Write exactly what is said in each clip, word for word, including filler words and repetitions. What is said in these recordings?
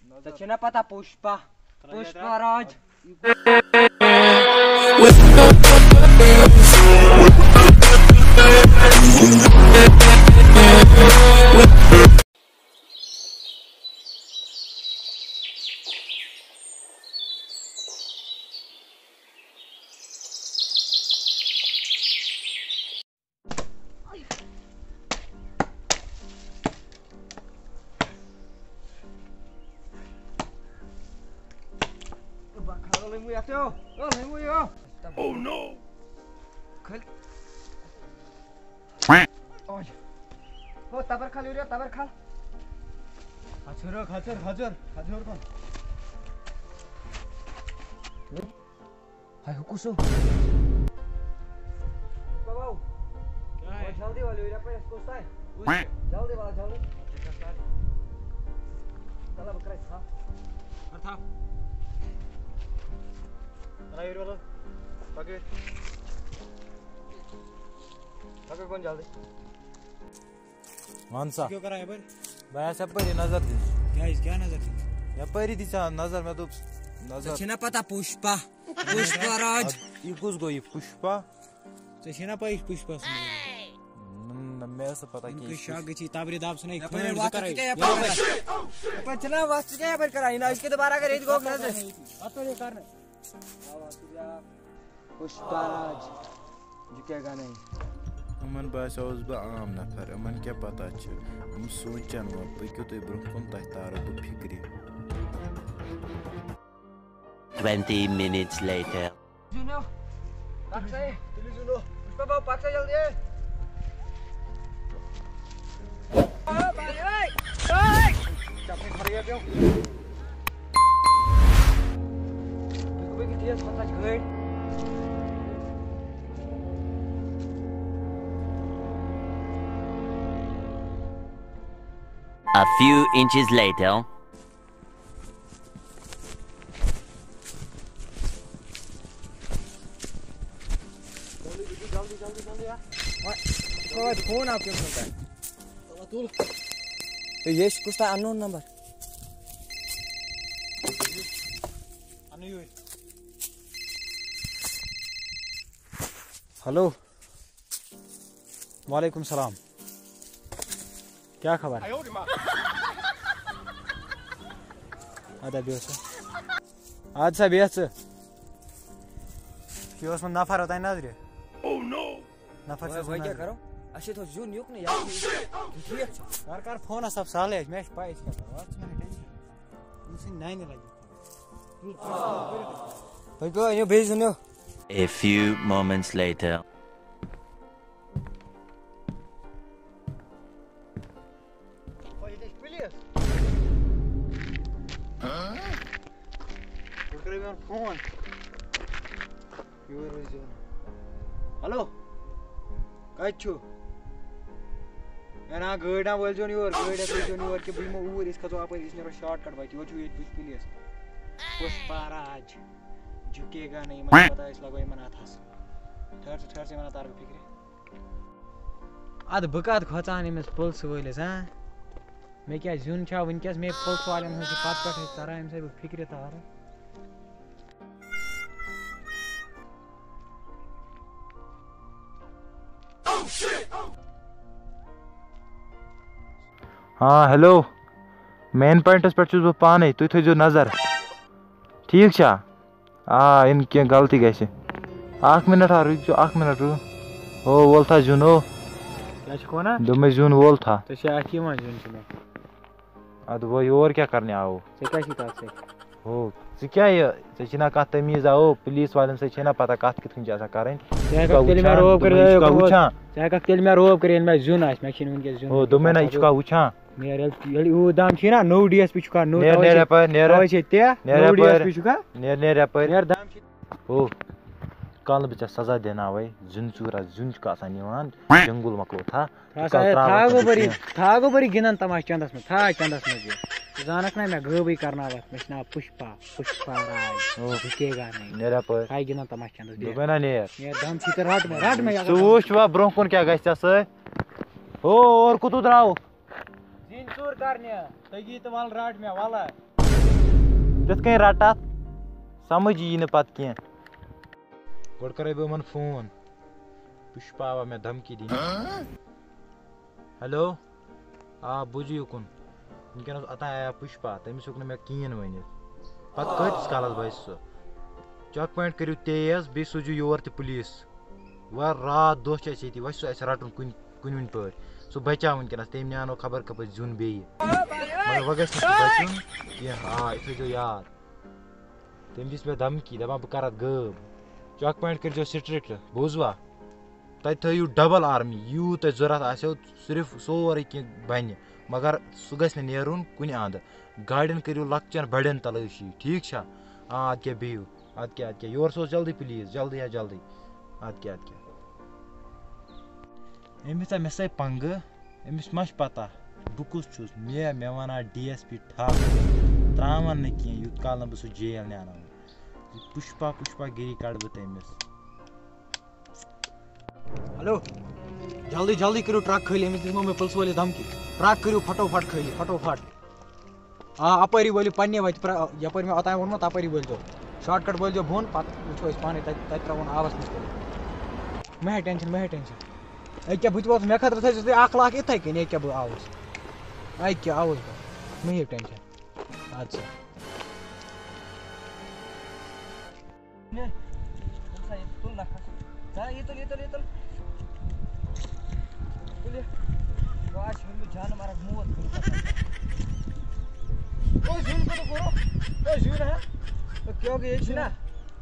ژےٚ چھےٚ نا پتہ پُشپا؟ پُشپا راج۔ Oh no! کھٔلۍ۔ اوے۔ ہو، تبر کھال، یورٕ یور، تبر کھال۔ کھژُر، کھژُر، کھژُر، کھژُر کُن۔ ہاے، ہُہ کُس ہیوٗ؟ بابا، کیٛاہ ہے؟ جلدی والو، یہِ یپٲرۍ اَسہِ کُس تام۔ کُس؟ جلدی والا، جلدی۔ اچھا، کر۔ چلا، بہٕ کرٕ تھپھ۔ کر تھپھ۔ چلا، یورٕ والو۔ پکڑ۔ پکڑ کُن جلدی۔ وَن سا۔ ژٕ کیٛاہ کران یپٲرۍ؟ بہٕ آیس یپٲری نظر دِنہِ۔ کیٛازِ؟ کیٛاہ نظر دِنہِ؟ یپٲری دِژ نظر، مےٚ دوٚپ نظر۔ ژےٚ چھےٚ نا پتہ پُشپا؟ پُشپا راج۔ اَدٕ یہِ کُس گوٚو یہِ پُشپا؟ ژےٚ چھےٚ نا پَے یہِ پُشپا سُنٛد؟ نہ، نہ، مےٚ ٲس نہٕ پتہ وٕنۍ کینٛہہ۔ کُس شاکھ گٔژھی تبرِ دب ژھٕنے وۄنۍ خٲر وَتھ ژٕ کَرَے۔ ژٕ کیٛاہ یَپٲرۍ کران؟ یَپٲرۍ چھِنہ وَتھ ژٕ کیٛاہ یَپٲرۍ کران؟ یہِ نہ أزۍ کہِ دُبارٕ اگر ییٚتہِ گوٚو نظر۔ اَتھ پٮ۪ٹھ یہِ کرنہٕ۔ پُشپا راج، جھکے گا نہیں۔ یِمن باسیوس بہٕ عام نفر، یِمن کیٛاہ پتہ چھِ؟ یِم سونٛچن وۄنۍ، پٔکِو تُہۍ برٛونٛہہ کُن، تۄہہِ تارو بہٕ فِکرِ۔ Twenty minutes later. زیُنو، پک سا۔ تُلِو زیُنو۔ پُشپا بابا، پک سا جلدی۔ A few inches later. جلدی، جلدی، جلدی، جلدی، یار۔ وۄنۍ، وۄنۍ فون آو کٔمۍ سُنٛد تۄہہِ؟ تُل۔ ہے، یہِ چھُ کُس تام unknown number۔ اَنُن یوٗرۍ۔ ہیلو۔ وعلیکم السلام۔ کیٛاہ خبر؟ اَدٕ ہا بیٚہہ سا۔ اَدٕ سا بیٚہہ ژٕ۔ یہِ اوس مےٚ نفر اوٚتام نظرِ۔ نفر چھُ وۄنۍ، اوسمُت وۄنۍ کیٛاہ نظرِ۔ کرو؟ اَسہِ چھُ تھوٚو زیُن یُکنُے یَتھ۔ ٹھیٖک چھا؟ کر، کر فونس اَپ سہلٕے، مےٚ چھِ پَے أسۍ کیٛاہ کرو۔ اَتھ چھُ مےٚ ٹٮ۪نشن۔ أمۍ سٕنٛدِ نانہِ لگہِ۔ تُل، تُل، تُل، کٔرِو تُہۍ۔ تُہۍ کیٛاہ أنِو بیٚیہِ زیُن ہیوٗ؟ A few moments later. او، ییٚتہِ چھِ پُلیٖس۔ گۄڈٕ کَرے مےٚ فون۔ یور وٲتۍ زیو۔ ہیلو، کَتہِ چھُو؟ ہے نہ، گٲڑۍ نہ وٲلۍ زیون یور، گٲڑۍ ہٮ۪تھ وٲلۍ زیون یور کہِ بہٕ یِمو اوٗرۍ، أسۍ کھژو اَپٲرۍ، أسۍ نیرو شارٹ کٹ وَتہِ، یورٕ چھُو ییٚتہِ بٕتھِ پُلیٖس۔ پُشپا راج، جھکے گا نہیں، یِمَن چھِ پَتہ أسۍ لَگو یِمَن اَتھَس۔ ٹھٔہر ژٕ، ٹھٔہر ژٕ، یِمَن اَتھ تَرٕ بہٕ فِکرِ۔ اَدٕ بہٕ کَتھ کھۄژان أمِس پُلسہٕ وٲلِس، ہاں؟ مےٚ کیٛاہ زیُن چھا وٕنکیٚس؟ مےٚ پُلسہٕ والٮ۪ن ہٕنٛز چھِ پَتہٕ پٮ۪ٹھَے تَران، أمِس ہے بہٕ فِکرِ تارٕ۔ ہاں، ہیلو۔ مین پوینٹس پٮ۪ٹھ چھُس بہٕ پانے، تُہۍ تھٲیزیو نظر۔ ٹھیٖک چھا؟ آ، یِنہٕ کینٛہہ غلطی گژھِ۔ اکھ منٹ ہا، رُکزیو، اکھ منٹ، رُک۔ ہو، وول تھا زیُن، ہو۔ کیٛاہ چھُکھ وَنان؟ دوٚپمَے زیُن وول تھا۔ ژےٚ چھےٚ اَتھِ یِوان زیُن چھُ مےٚ۔ اَدٕ وۄنۍ یور کیٛاہ کرنہِ آوُ؟ ژےٚ کیٛاہ چھُے تَتھ سۭتۍ؟ ہو، ژٕ کیٛاہ یہِ، ژےٚ چھِی نا کانٛہہ تمیٖزا، ہو، پُلیٖس والٮ۪ن سۭتۍ چھے نا پتہ کَتھ کِتھ کٔنۍ چھِ آسان کَرٕنۍ۔ ژٕ ہٮ۪کَکھ تیٚلہِ مےٚ رعب کٔرِتھ، دوٚپمَے، یہِ چھُکھا وٕچھان؟ ژٕ ہٮ۪کَکھ تیٚلہِ مےٚ رعب کٔرِتھ، ییٚلہِ مےٚ زیُن آسہِ، مےٚ چھِنہٕ وٕنکیٚس زیُن۔ ہو، دوٚپمَے نا، یہِ چھُکھا وٕچھان؟ نیر، ییٚلہِ، ییٚلہِ یوٗت دَم چھُے نا، نوٚو ڈی ایس پی چھُکھا، نوٚو نیر، توے نیر چھے، یَپٲرۍ، نیر۔ توے چھے تے، نیر نوٚو ڈی ایس پی یَپٲرۍ۔ چھُکھا؟ نیر، نیر یَپٲرۍ۔ نیر دَم چھُے۔ ہو، کالہٕ بہٕ ژےٚ سزا دِناوَے، زیُن ژوٗرا، زیُن چھُکھا آسان نِوان، جنگُل مۄکلو تھا۔ تھا سا، ہے، تھا گوٚبری، تھا گوٚبری گِنٛدان تماشہٕ چندس منٛز، تھا چندس منٛز یہِ۔ ژٕ زانکھ نا مےٚ غٲبٕے کرناوتھ، مےٚ چھُ ناو پُشپا، پُشپا راج۔ او۔ جھکے گا نہیں۔ نیر یَپٲرۍ۔ تھا گِنٛدان تماشہٕ چندس، بیٚہہ۔ دوٚپمَے نا نیر۔ نیر دم چھُے تہٕ رٹ مےٚ، رٹ مےٚ۔ ژٕ وٕچھ وۄنۍ برونٛہہ کُن کیٛاہ گژھِ ژےٚ سۭتۍ۔ ہو، اورٕ کوٚت درٛاو؟ زِنۍ ژوٗر کرنہِ، تٔگی تہٕ وَل رٹ مےٚ، وَلہٕ۔ یِتھ کٔنۍ رَٹَتھ، سَمٕجھ یی نہٕ پَتہٕ کینٛہہ۔ گۄڈٕ کَرَے بہٕ یِمَن فون۔ پُشپا آوا مےٚ دھمکی دِنہِ۔ ہیلو۔ آ، بوٗزِو یُکُن۔ وٕنکیٚنَس اوٚتام آیا پُشپا، تٔمِس ہیوٚک نہٕ مےٚ کِہیٖنۍ ؤنِتھ۔ پَتہٕ کۭتِس کالَس بَسہِ سُہ؟ چیک پوینٹ کٔرِو تیز، بیٚیہِ سوٗزِو یور تہِ پُلیٖس۔ وۄنۍ راتھ دۄہ چھُ اَسہِ ییٚتی، وۄنۍ چھُ سُہ اَسہِ رَٹُن کُنہِ، کُنہِ وُنہِ پٲٹھۍ۔ سُہ بَچاو وٕنکیٚنَس، تٔمۍ نیٛانو خبر کَپٲرۍ زیُن بیٚیہِ۔ مگر وۄنۍ گژھِ نہٕ سُہ بَچُن کینٛہہ۔ آ، یہِ تھٲیزیو یاد۔ تٔمۍ دِژ مےٚ دھمکی، دَپان، "بہٕ کَرٕ اَتھ غٲب۔ چیک پوینٹ کٔرۍزیو سٹرکٹ، بوٗزوا؟ تَتہِ تھٲیِو ڈبل آرمی، یوٗت تۄہہِ ضوٚرَتھ آسیو، صرف سورُے کینٛہہ بَنہِ، مگر سُہ گژھِ نہٕ نیرُن کُنہِ اَندٕ۔ گاڑٮ۪ن کٔرِو لۄکچَن بَڑٮ۪ن تلٲشی، ٹھیٖک چھا؟ آ، اَدٕ کیٛاہ بِہِو، اَدٕ کیٛاہ، اَدٕ کیٛاہ، یورٕ سوز جلدی پُلیٖس، جلدی ہا جلدی، اَدٕ کیٛاہ، اَدٕ کیٛاہ۔" أمِس ہا مےٚ سۭتۍ پنٛگہٕ، أمِس ما چھِ پَتہ بہٕ کُس چھُس؟ مےٚ، مےٚ وَنان ڈی ایس پی ٹھاکُر، ترٛاوَن نہٕ کینٛہہ یوٗت کال نہٕ بہٕ سُہ جیل نیٛاناوَن۔ یہِ پُشپا، پُشپا گِری کَڑٕ بہٕ تٔمِس۔ ہیلو، جلدی، جلدی کٔرِو ٹرک خٲلی، أمِس دِژمو مےٚ پُلسہٕ وٲلِس دھمکی۔ ٹرک کٔرِو پھٹو پھٹ خٲلی، پھٹو پھٹ۔ آ، اَپٲری وٲلِو پنٛنہِ وَتہِ، پرٛ-، یَپٲرۍ مےٚ اوٚتام ووٚنمُت، تَپٲری وٲلۍزیو۔ شارٹ کٹ وٲلۍزیو بۄن، پَتہٕ وٕچھو أسۍ پانَے تَتہِ، تَتہِ ترٛاوون آبَس منٛز تیٚلہِ۔ مہ ہےٚ ٹٮ۪نشَن، مہ ہےٚ ٹٮ۪نشَن۔ أکیٛاہ بہٕ تہِ ووتُس، مےٚ خٲطرٕ تھٲیزیو تُہۍ اَکھ لاکھ یِتھَے کٔنۍ، أکیٛاہ بہٕ آوُس۔ أکیٛاہ آوُس بہٕ، مہ ہیٚیِو ٹٮ۪نشَن۔ اَدٕ سا۔ نے، تُل سا یہِ، تُل نَکھَس۔ ژٕ ہا یہِ تُل، یہِ تُل، یہِ تُل۔ تُل یہِ۔ وۄنۍ آسہِ ہیوٚمُت جانہٕ مَرگ موت کوٚرمُت۔ او زیُن کوٚت کوٚرُکھ؟ او زیُن ہا؟ او کیٛاہ گٔے ییٚتہِ چھِنہ؟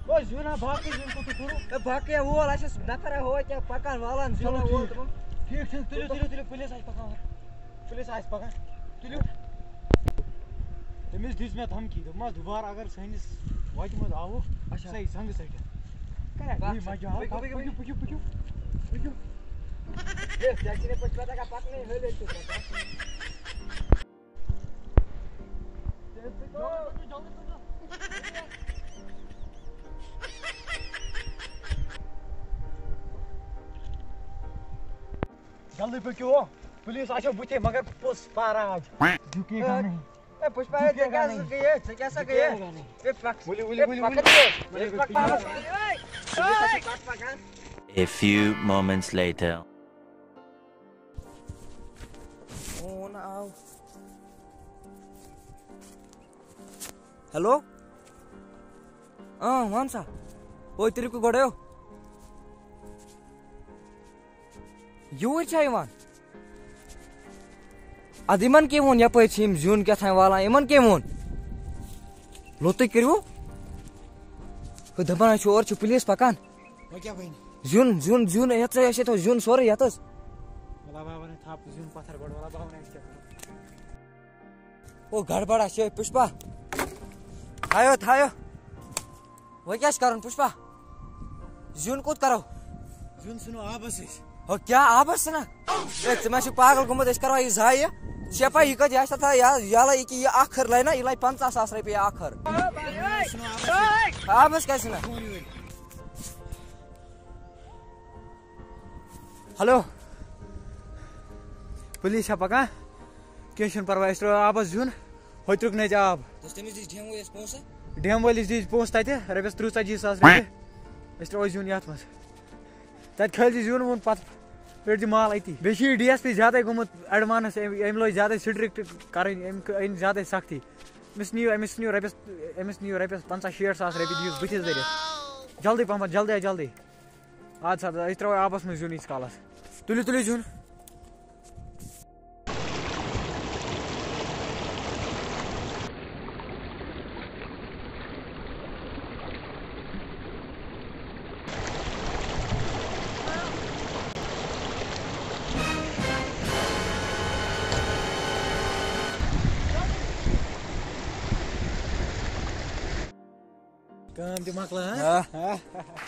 او زیُن ہا، باقٕے زیُن کوٚت کوٚرُکھ؟ ہے باقٕے ہا وول، اَسہِ ٲس نَفر ہا ہو کیٛاہ پَکان والان زیُن چلو ہا وول ٹھیٖک۔ تِمَن۔ ٹھیٖک چھُ، تُلِو، تُلِو، تُلِو، پُلیٖس آسہِ پَکان اورٕ۔ پُلیٖس آسہِ پَکان۔ تُلِو۔ تٔمِس دِژ مےٚ دھمکی، دوٚپمَس، "دُبارٕ اگر سٲنِس وَتہِ منٛز آوُکھ، اچھا۔ سۄ یی زنٛگہٕ ژَٹِتھ۔" کَران کَران۔ یی مَجہِ آو۔ پٔکِو، پَکھ، پٔکِو، پٔکِو، پٔکِو، پٔکِو۔ ہے، ژےٚ چھِنہٕ پٔتۍ پَتہٕ ہٮ۪کان پَکنٕے، ہٲلِتھ چھُ پَکان۔ جلدی پٔکِو، پُلیٖس آسیو بُتھے، مگر پُشپا راج۔ جھکے گا نہیں۔ اے پُشپا، ہے، ژےٚ کیٛاہ سا گٔیے؟ ژےٚ کیٛاہ سا گٔیے؟ جھکے گا نہیں۔ اے پَک۔ ؤلِو، ؤلِو، اے ؤلِو، پَک۔ ؤلِو۔ اے پَک، پَک۔ اے پَک، پَک۔ A few moments later. Phone آو۔ ہیلو؟ اۭں، وَن سا۔ اوترٕ کُے گۄڈَے۔ یوٗرۍ چھا یِوان؟ اَدٕ یِمَن کٔمۍ ووٚن یَپٲرۍ چھِ یِم زیُن کیٛاہ تام والان؟ یِمَن کٔمۍ ووٚن؟ لوٚتُے کٔرِو۔ ہُہ دَپان چھُ اورٕ چھُ پُلیٖس پَکان۔ وۄنۍ کیٛاہ بَنہِ؟ زیُن، زیُن، زیُن، یَتھ ژےٚ اَسہِ ییٚتہِ زیُن سورُے یَتَس۔ وَلا بابا نے تھاپ زیُن پَتھر گۄڈٕ، وَلا بابا نے أسۍ کیٛاہ کَرو؟ او گڑبڑا چھے پُشپا۔ تھایو، تھایو۔ وۄنۍ کیٛاہ چھُ کرُن پُشپا؟ زیُن کوٚت کرو؟ زیُن ژھٕنو آبس أسۍ۔ ہو کیٛاہ آبس ژھٕنان؟ ہے، ژٕ ما چھُکھ پاگل گوٚمُت، أسۍ کرو یہِ ضایع؟ ژےٚ چھےٚ پَے یہِ کۭتِس آسہِ تَتھ یا-، یَلہٕ یہِ کہِ یہِ اکھ ہَر لَنہِ نا، یہِ لَنہِ پنٛژاہ ساس رۄپیہِ اکھ ہَر۔ زیُن ژھٕنو آبس أسۍ۔ آبس کیٛاہ ژھٕنان؟ فون یورٕ۔ ہیلو۔ پُلیٖس چھا پکان؟ کینٛہہ چھُنہٕ پرواے، أسۍ ترٛاوو آبس زیُن، ہوٚتہِ رُکنٲے ژےٚ آب۔ دوٚپُس تٔمِس دِژ ڈیم وٲلِس پونٛسہٕ۔ ڈیم وٲلِس دِژ پونٛسہٕ تَتہِ رۄپیَس تٕرٛہ ژَتجی ساس رۄپیہِ۔ أسۍ ترٛاوو زیُن یَتھ منٛز۔ تَتہِ کھٲلۍ زِ زیُن وُن، پَتہٕ رٔٹۍ زِ مال أتی۔ بیٚیہِ چھُ یہِ ڈی ایس پی زیادَے گوٚمُت ایڈوانس، أمۍ، أمۍ لٲج زیادَے سٹرکٹ کَرٕنۍ، أمۍ کٔ-، أنۍ زیادَے سختی۔ أمِس نِیِو، أمِس نِیِو رۄپیَس، أمِس نِیِو رۄپیَس پنٛژاہ شیٹھ ساس رۄپیہِ، دِیِوس بٕتھِس دٔرِتھ۔ جلدی پہمتھ، جلدی، جلدی۔ اَدٕ سا، أسۍ ترٛاوو آبَس منٛز زیُن ییٖتِس کالَس۔ تُلِو، تُلِو زیُن۔ کٲم تہِ مۄکلٲو، ہا؟ آ۔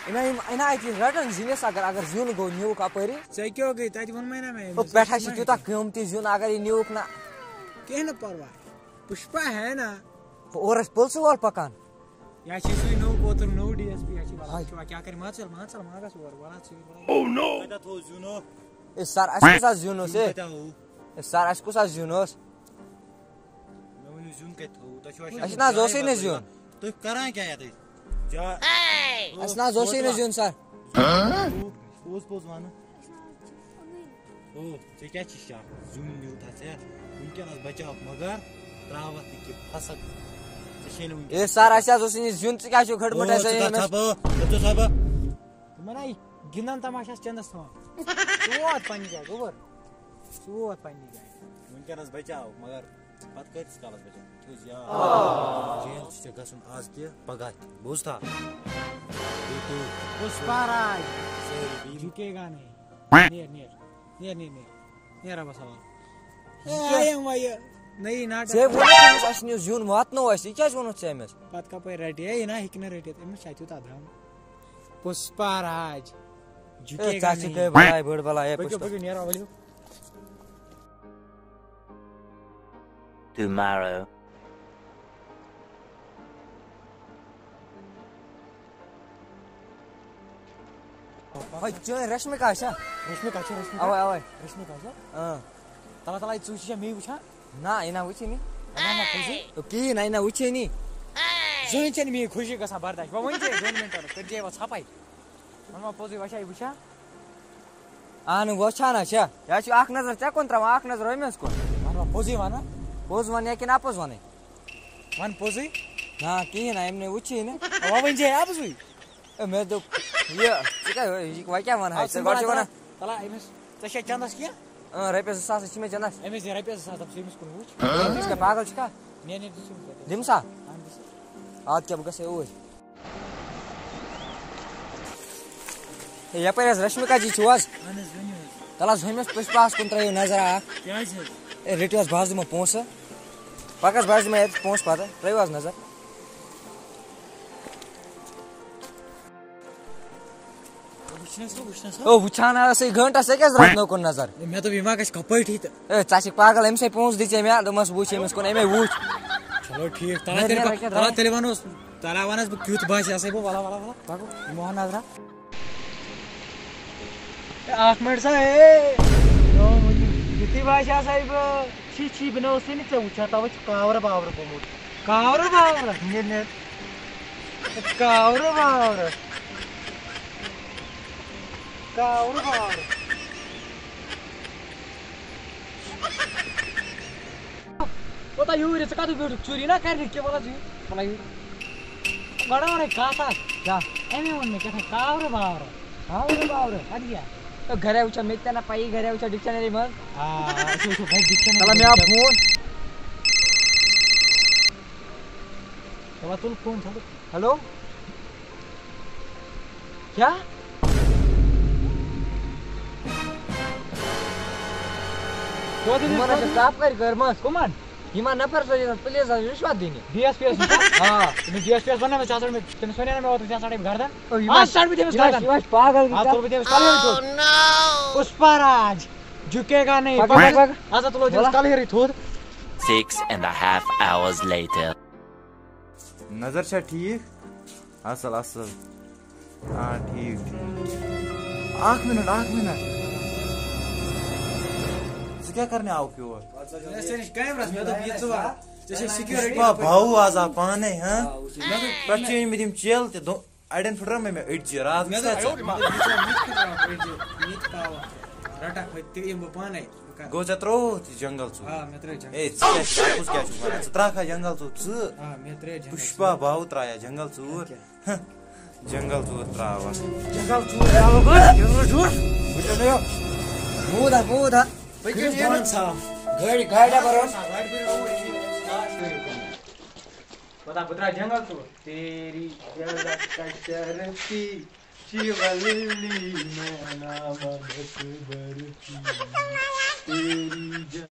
اِنا، یِم، اِنا، اَتہِ رَٹَن زِنِس، اگر، اگر زیُن گوٚو نیوٗکھ اَپٲری۔ ژےٚ کیٛاہ گٔے؟ تَتہِ ووٚنمَے نا مےٚ أمِس۔ ہُہ پٮ۪ٹھ ہا چھِ تیوٗتاہ قۭمتی زیُن، اگر یہِ نیوٗکھ نہ۔ کینٛہہ نہٕ پَرواے۔ پُشپا ہے نا۔ اورٕ ٲسۍ پُلسہٕ وول پَکان۔ یا چھِ سُے نوٚو کوتُر، نوٚو ڈی ایس پی، یا چھِ وَلہٕ ہاے۔ وٕچھو، کیٛاہ کَرِ؟ ما ژَل، ما ژَل، ما گژھ اور، وَلہٕ ژٕے، وَلہٕ۔ Oh no! کَتٮ۪تھ تھوٚو زیُن ہُہ؟ اے سَر، اَسہِ کُس آز زیُن اوس، زیُن اے؟ کَتٮ۪تھ ہوو؟ اے سَر، اَسہِ کُس آز زیُن اوس؟ مےٚ ؤنِو زیُن کَتہِ تھوٚو؟ تۄہہِ چھُوا اَسہِ نہ حظ اوسُے نہٕ زیُن۔ تُہۍ کران کیٛاہ یَتھ أسۍ؟ جا-، اَسہِ نہ حظ اوسُے نہٕ زیُن، سر۔ پوٚز، پوٚز وَنہٕ۔ او، ژےٚ کیٛاہ چھِ شک؟ زیُن نیوٗتھا ژےٚ؟ وٕنکیٚنَس بچاو، مگر ترٛاوَتھ نہٕ کینٛہہ، پھسَکھ۔ ژےٚ چھے نہٕ وٕنکیٚنَس اے سر، اَسہِ حظ اوس نہٕ یہِ زیُن، ژٕ کیٛاہ چھُکھ ہٕٹہٕ مٕٹہٕ او، اَسہِ ژٕ کَتھ ژھاپہٕ؟ ژٕ ژھاپہٕ؟ دوٚپمَے نہ، یہِ گِنٛدان تماشہٕ آسہِ چندَس تھاوان۔ ژٕ ووت پنٛنہِ جایہِ، گوٚبُر۔ ژٕ ووت پنٛنہِ جایہِ۔ وٕنکیٚنَس بچاو، مگر پتہٕ کۭتِس کالس بچو؟ تھٲیزِ یاد۔ جیل چھُ ژےٚ گژھُن آز تہِ، پگاہ تہِ۔ بوٗزتھا؟ بیٚیہِ تُل۔ پُشپا راج۔ سٲری بیٚیہِ۔ جھکے گا نہیں۔ نیر، نیر۔ نیر، نیر، نیر۔ نیر ربس حوالہٕ۔ یہِ کیٛاہ؟ یہِ کیٛاہ یِم وۄنۍ یہِ نٔیی ناٹک؟ ژےٚ ووٚنُتھ أمِس اَسہِ نِیِو زیُن واتنو اَسہِ، یہِ کیٛازِ ووٚنُتھ ژےٚ أمِس؟ پتہٕ کپٲرۍ رٹہِ؟ ہے، یہِ نہ ہیٚکہِ نہٕ رٔٹِتھ، أمِس چھا تیوٗتاہ دم؟ پُشپا راج۔ ہے، جھکے گا ژےٚ چھِ نہیں۔ گٔے بلاے، بٔڑ بلاے، ہے، پٔکِو، پُشپا۔ پٔکِو، نیرو، ؤلِو۔ Tomorrow. ہے، چٲنۍ رشمِکا چھا؟ رشمِکا چھِ، رشمِکا۔ اَوَے، اَوَے۔ رشمِکا چھا؟ اۭں۔ تَلہ، تَلہ، ژٕ چھِ مےٚ وٕچھان؟ نہ، یہِ نہ وٕچھے نہٕ۔ اَدٕ ما پوٚزُے؟ کِہیٖنۍ نہ، یہِ نہ وٕچھے نہٕ۔ زٕہٕنۍ چھَنہٕ میٛٲنۍ خوشی گژھان برداش۔ وۄنۍ ؤنۍ ژےٚ دۄن مِنٹَن، تیٚلہِ چھے یِوان ژھَپَے۔ وۄنۍ ما پوٚزُے وۄنۍ چھا یہِ وٕچھان؟ اہن وۄنۍ چھا نہ چھا؟ یہِ حظ چھُ اکھ نظر ژےٚ کُن ترٛاوان، اکھ نظر أمِس کُن۔ وَن وۄنۍ پوٚزُے وَنان۔ پوٚز وَنہٕ یا کِنہٕ اَپُز وَنَے؟ وَن پوٚزُے۔ نہ، کِہیٖنۍ نہ، أمۍ نے وٕچھے نہٕ۔ وۄنۍ ؤنۍ زِ ہے اَپزُے۔ اے، مےٚ دوٚپ، یہِ، ژٕ کیٛاہ، یہِ وۄنۍ کیٛاہ وَنہٕ ہا؟ آ، ژٕ ژٕ گۄڈٕ چھُکھ وَنان وَنان۔ تَلہ أمِس، ژےٚ چھےٚ چَندَس کینٛہہ؟ اۭں، رۄپیَس زٕ ساس چھِ مےٚ چَندَس۔ أمِس دِ رۄپیَس زٕ ساس، دَپ ژٕ أمِس کُن وٕچھ۔ ژٕ کیٛاہ پاگل چھُکھا؟ نہ، نہ، دِ ژٕ أمِس رۄپیَس۔ دِمہٕ سا؟ اَہَن دِ سا۔ اَدٕ کیٛاہ، بہٕ گژھٕ ہے اوٗرۍ۔ ہے، یپٲرۍ حظ رشمِکا جی چھِو حظ؟ اہن حظ، ؤنِو حظ۔ تَلہٕ حظ ہُمِس پُشپاہَس کُن ترٛٲیِو نظر اکھ۔ کیٛازِ حظ؟ ہے، رٔٹِو حظ، بہٕ حظ دِمو پونٛسہٕ۔ پَکھ حظ، بہٕ حظ دِمو ییٚتہِ پونٛسہٕ پَتہٕ۔ ترٛٲیِو حظ نظر۔ وٕچھنَس ہا، وٕچھنَس ہا۔ او، وٕچھان حظ ٲسٕے گھٲنٹَس، ژےٚ کیٛازِ رَٹنو کُن نظر؟ ہے، مےٚ دوٚپ، یہِ ما گژھِ کَپٲٹھۍ تہٕ۔ ہے، ژےٚ چھِکھ پاگل، أمِسٕے پونٛسہٕ دِژے مےٚ، دوٚپمَس، وٕچھ أمِس کُن، أمے وٕچھ۔ چلو ٹھیٖک، تَلہ نیر، تیٚلہِ نیر، پَتہٕ، ییٚکیٛاہ تَلہ درٛاو۔ تیٚلہِ وَنوس۔ تَلہ وَن حظ بہٕ کیُتھ باسہِ ہسا بہٕ، وَلہ، وَلہ، وَلہ۔ پَکو۔ یہِ موہَن نظرا۔ اے، اَکھ مِنٹ سا، اے۔ یُتھُے باسہِ ہسا بہٕ، چھی، چھی، بہٕ نہ اوسُے نہٕ ژےٚ وٕچھان، تَوَے چھُ کاورٕ باورٕ گوٚمُت۔ کاورٕ باورٕ؟ نیر، نیر۔ کاورٕ باورٕ۔ کاورٕ باورٕ۔ کوتاہ یوٗرۍ، ژٕ کَتھ بیوٗٹھُکھ؟ ژوٗری نا کَرنہِ کینٛہہ، وَلہٕ حظ یوٗرۍ۔ وَلہٕ یوٗرۍ۔ گۄڈٕ وَنَے کَتھ اَکھ۔ کیٛاہ؟ أمۍ ووٚن مےٚ کیٛاہ تام کاورٕ واورٕ۔ کاورٕ واورٕ؟ اَدٕ کیٛاہ؟ تہٕ گَرِ وٕچھان، مےٚ تہِ نہ پَیی، گَرِ وٕچھان ڈِکشنٔری منٛز۔ آ، أسۍ وٕچھو گَرِ ڈِکشنٔری تَلہ مےٚ آو منٛز۔ فون۔ تَلہ تُل فون، تھَو۔ ہیلو؟ کیٛاہ؟ کوٚت یِمن حظ چھِ ٹاپ کَرِ کٔرمٕژ۔ کٕمَن؟ یِمن نفرَس حظ چھِ آسان پُلیٖس حظ رِشوت دِنہِ۔ ڈی ایس پی یَس نِش؟ آ۔ تٔمِس ڈی ایس پی یَس وَنو نہٕ، ژےٚ ہسا مےٚ، تٔمِس وَنے نہ مےٚ اوترٕ، ژےٚ ہسا ژَٹے بہٕ گردَن۔ او، یہِ آز ما، ژَٹہٕ بہٕ تٔمِس یہِ ما، گردَن۔ یہِ ما چھِ پاگل گٔمٕژ؟ آز تُلہٕ بہٕ تٔمِس کَلہٕ ہیٚرِ تھوٚد۔ پُشپا راج، جُکے گا نہیں۔ پَکھ، پَکھ، پَکھ، پَکھ۔ پَکھ۔ آز ہا تُلو تٔمِس وَلہ۔ کَلہٕ ہیٚرِ تھوٚد۔ Six and a half hours later. نظر چھا ٹھیٖک؟ اَصٕل، اَصٕل۔ آ، ٹھیٖک، ٹھیٖک۔ اَکھ مِنَٹ، اَکھ مِنَٹ۔ ژٕ کیٛاہ کَرنہِ آوُکھ یور؟ مےٚ ٲسۍ ژےٚ نِش کیمرَس، مےٚ دوٚپ، یہِ ژٕ وَن۔ ژےٚ چھے security۔ پا-، باوُ آز آ پانَے، ہاں؟ مےٚ دوٚپ، پٮ۪ٹھٕ چھِ أنۍمٕتۍ یِم چیلہٕ تہِ، دو-، اَڑٮ۪ن پھٕٹرٲو مےٚ، مےٚ أڈجہِ راتھ۔ مےٚ دوٚپ، مےٚ دوٚپ، یہِ ژٕ وَن، یِتھ کٔنۍ ترٛاوَکھ أڈجہِ، یہِ تہِ پاوَکھ۔ رَٹَکھ وۄنۍ تہِ یِم بہٕ پانَے۔ گوٚو، ژےٚ ترٛووُتھ یہِ جنگل ژوٗر؟ آ، مےٚ ترٛٲے جنگل۔ اے، ژٕ کیٛاہ چھُکھ، اَپُز کیٛاہ چھُکھ وَنان؟ ژٕ ترٛاوکھا جنگل ژوٗر؟ ژٕ؟ آ، مےٚ ترٛٲے جنگل پُشپا ژوٗر۔ باوُ ترٛایہ جنگل ژوٗر؟ اَدٕ کیٛاہ؟ ہہ، جنگل ژوٗر ترٛاوَکھ۔ جنگل ژوٗر ترٛاوَکھ بہٕ؟ جنگل ژوٗر؟ وٕچھو نہ یو۔ موٗد ہا، موٗد ہا۔ پٔکِو پٔکِو نیٖرِو۔ پانہٕ صاف۔ گٲڑۍ، گاڑِ اَپَر اوس۔ پتہ بہٕ ترٛاوٕ جنگل ژوٗر۔ تیری جگہ کا شرطی، شیولی میں نام بس برتی۔ تیری جگہ